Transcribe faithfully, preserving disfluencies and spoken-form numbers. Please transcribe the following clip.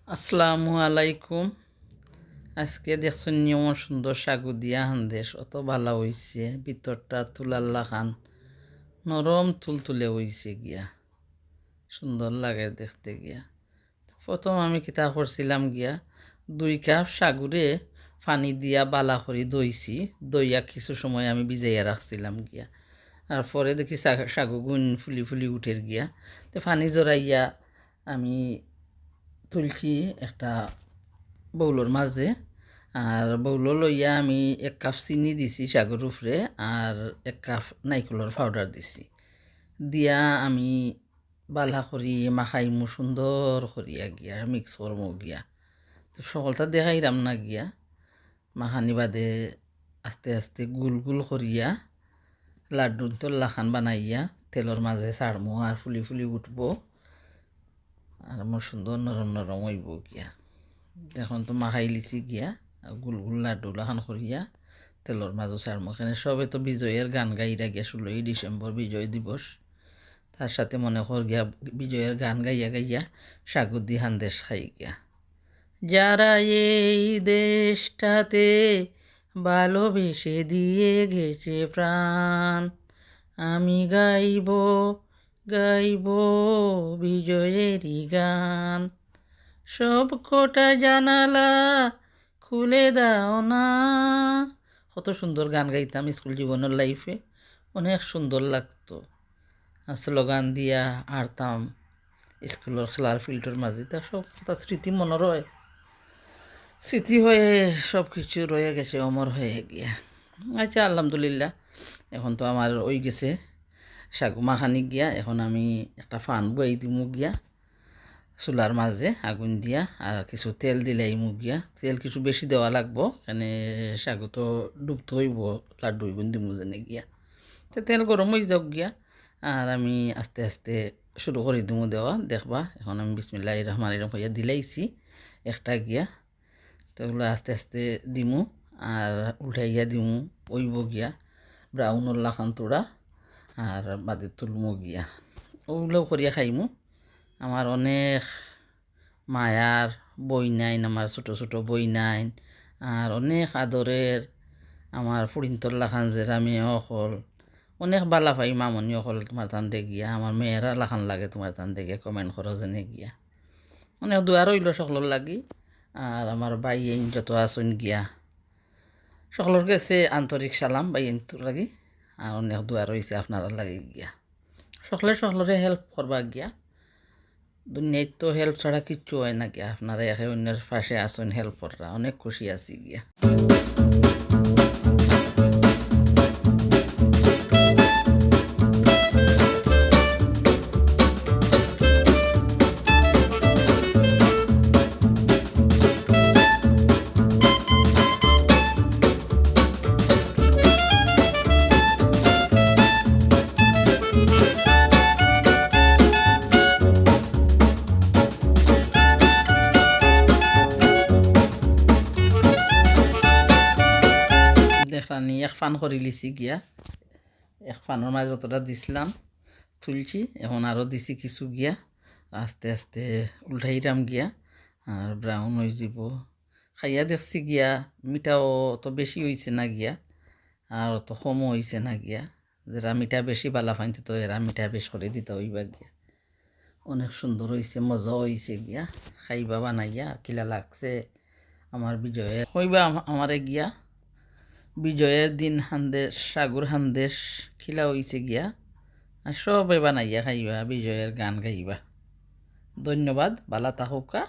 আসসালামু আলাইকুম। আজকে দেখছইন নি আমার সুন্দর সাগু দিয়া হান্দেশ, অত ভালা অইছে, ভিতরটা তুলার লাখান নরম তুলতুলে অইছে গিয়া, সুন্দর লাগে দেখতে গিয়া। প্রথম আমি কিতা করছিলাম গিয়া, দুই কাপ সাগুরে পানি দিয়া ভালা করি ধইছি, ধইয়া কিছু সময় আমি ভিজাইয়া রাখছিলাম গিয়া। আর পরে দেখি সা-, সাগুগুন ফুলি ফুলি উঠের গিয়া, তে পানি ঝরাইয়া আমি তুলছি একটা বাউলর মাঝে। আর বাউল লইয়া আমি এক কাপ চিনি দিছি সাগুর উপরে, আর এক কাপ নাইকলর পাউডার দিছি। দিয়া আমি ভালা করি মাখাইমু, সুন্দর করিয়া গিয়া মিক্স করমু গিয়া। তো সকলতা দেখাইরাম না গিয়া, মাখানি বাদে আস্তে আস্তে গুল গুল করিয়া লাড্ডুর লাখান বানাইয়া তেলর মাঝে ছাড়মু, আর ফুলি ফুলি উঠবো, আর আমার সুন্দর নরম নরম অইবো গিয়া। এখন তো মাখাই লিছি গিয়া, আর গুল গুল লাড্ডু লাখান করিয়া তেলর মাঝে ছাড়মু। এখানে সবে তো বিজয়ের গান গাইরা গিয়া, ষোলোই ডিসেম্বর বিজয় দিবস। তার সাথে মনে কর গিয়া বিজয়ের গান গাইয়া গাইয়া সাগুদি হান্দেশ খাই গিয়া। যারা এই দেশটাতে ভালোবেসে দিয়ে গেছে প্রাণ, আমি গাইব, গাইব বিজয়েরই গান। সব কটা জানালা খুলে দাও না। কত সুন্দর গান গাইতাম স্কুল জীবনের লাইফে, অনেক সুন্দর লাগতো। আর স্লোগান দিয়া আরতাম স্কুলর খেলার ফিল্ডর মাঝে, তা সব কথা স্মৃতি মনে রয়। স্মৃতি হয়ে সব কিছু রয়ে গেছে, অমর হয়ে গিয়া। আচ্ছা, আলহামদুলিল্লাহ, এখন তো আমার অই গেছে সাগু মাখানি গিয়া। এখন আমি একটা ফান বয়াই দিমু গিয়া চুলার মাঝে আগুন দিয়া, আর কিছু তেল দিলাইমু গিয়া। তেল কিছু বেশি দেওয়া লাগবো, এখানে সাগু তো ডুবতে অইবো, লাড্ডু অইগুন দিমু যেনে গিয়া। তো তেল গরম অই যাউক গিয়া, আর আমি আস্তে আস্তে শুরু করি দিমু দেওয়া। দেখবা, এখন আমি বিসমিল্লাহির রহমানির রহিম কইয়া দিলাইছি একটা গিয়া। তো ওগুলো আস্তে আস্তে দিমু, আর উল্টাইয়া দিমু, অইবো গিয়া ব্রাউনর লাখান থুড়া, আর বাদে তুলমু গিয়া, ওগুলো করিয়া খাইমু। আমার অনেক মায়ার বইনাইন, আমার ছোট ছোট বইনাইন, আর অনেক আদরের আমার ফুড়িন্তর লাখান যেরা মেয়ে অকল, অনেক বালা পাই মামনি অকল তোমার তান দে গিয়া, আমার মেয়েরা লাখান লাগে তোমার তান দে গিয়া, কমেন্ট করো যেনে গিয়া। অনেক দোয়া রইল সকলর লাগি। আর আমার ভাইয়াইন যত আছইন গিয়া, সকলর গেছে আন্তরিক সালাম ভাইয়াইন তোর লাগি। আর অনেক দোয়া রইছে আপনারার লাগি গিয়া। সকলে সকলরে হেল্প করবা গিয়া। দুনিয়াত তো হেল্প ছাড়া কিচ্ছু হয় না গিয়া। আপনারা একে অন্যের পাশে আছইন, হেল্প কররা, অনেক খুশি আছি গিয়া। দেখলানি, এক ফান করি লিছি গিয়া, এক ফানর মাঝে যতটা দিছিলাম তুলছি, এখন আরও দিছি কিছু গিয়া, আস্তে আস্তে উল্টাইরাম গিয়া, আর ব্রাউন অই যিবো। খাইয়া দেখছি গিয়া, মিঠাও তো বেশি অইছে না গিয়া, আর অত কমও অইছে না গিয়া। যেরা মিঠা বেশি বালা পাইন তে তো এরা মিঠা বেশ করি দিতা অইবা গিয়া। অনেক সুন্দর অইছে, মজা অইছে গিয়া। খাইবা বানাইয়া, কিলা লাগছে আমার বিজয়ের। কইবা আম-, আমারে গিয়া। বিজয়ের দিন হান্দেশ, সাগুর হান্দেশ, কিলা অইছে গিয়া। আর সবে বানাইয়া খাইবা, বিজয়ের গান গাইবা। ধন্যবাদ, বালা থাকউক্কা।